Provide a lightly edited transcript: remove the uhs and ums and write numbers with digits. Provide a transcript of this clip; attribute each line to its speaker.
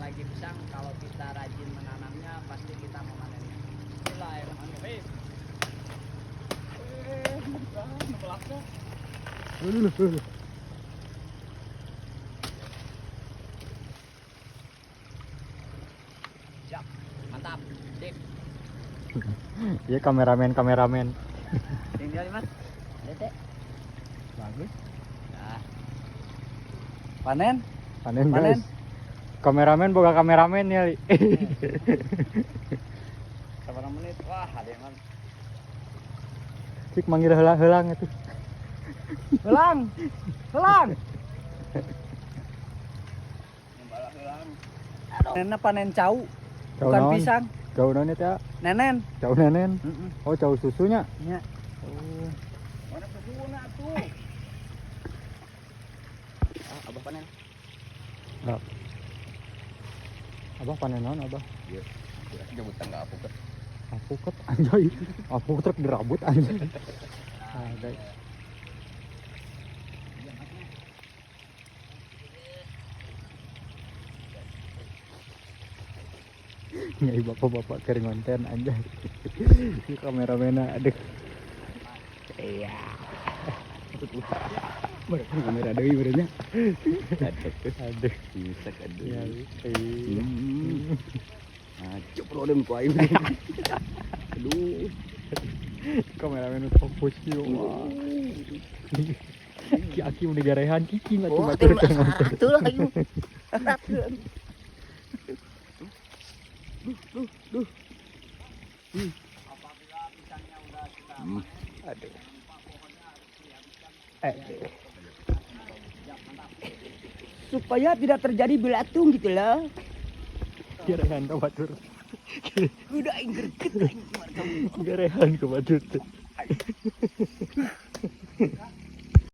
Speaker 1: Apalagi pisang, kalau kita rajin menanamnya pasti kita memanennya. Bismillahirrahmanirrahim. Siap, mantap, sip.
Speaker 2: Iya kameramen kameramen.
Speaker 1: Tinggal mas. Dete.
Speaker 2: Bagus.
Speaker 1: Nah. Panen.
Speaker 2: Panen,
Speaker 1: Panen.
Speaker 2: guys. Kameramen boga kameramen ya, Li.
Speaker 1: Sabar menit. Wah, ada yang
Speaker 2: Cik manggil helang-helang itu.
Speaker 1: Helang. Helang. Nenennya panen cau,
Speaker 2: Cau
Speaker 1: bukan
Speaker 2: naon?
Speaker 1: pisang.
Speaker 2: Cau naon itu ya?
Speaker 1: Nenen.
Speaker 2: Cau nenen.
Speaker 1: Heeh.
Speaker 2: Oh, cau susunya.
Speaker 1: Nya.
Speaker 2: Oh.
Speaker 1: Mana susuna tuh? Ah, abah panen.
Speaker 2: Abah panen naon, Abah?
Speaker 3: Jemput tangga alpukat.
Speaker 2: Alpukat anjay. Alpukat truk dirabut anjay. Ah, guys. Nyai bapak-bapak keur ngonten anjay. Ini kameramena aduh. Iya.
Speaker 3: Mereka kamera deui berenya.
Speaker 2: Aduh.
Speaker 3: Bisa aduh.
Speaker 2: Iya. Iya.
Speaker 3: Ngaco problem ku aing. Aduh.
Speaker 2: Kameramen fokus yo. Wah. Ki aki udah garehan kiki nggak
Speaker 3: Wah,
Speaker 2: cuma tur ngonten.
Speaker 3: Atuh lah aing.
Speaker 1: Apabila pisangnya udah kita
Speaker 2: Aduh. Aduh.
Speaker 3: Supaya tidak terjadi belatung gitu loh.
Speaker 2: Garehan ke batur.
Speaker 3: Udah aing greget aing.
Speaker 2: Garehan ke batur.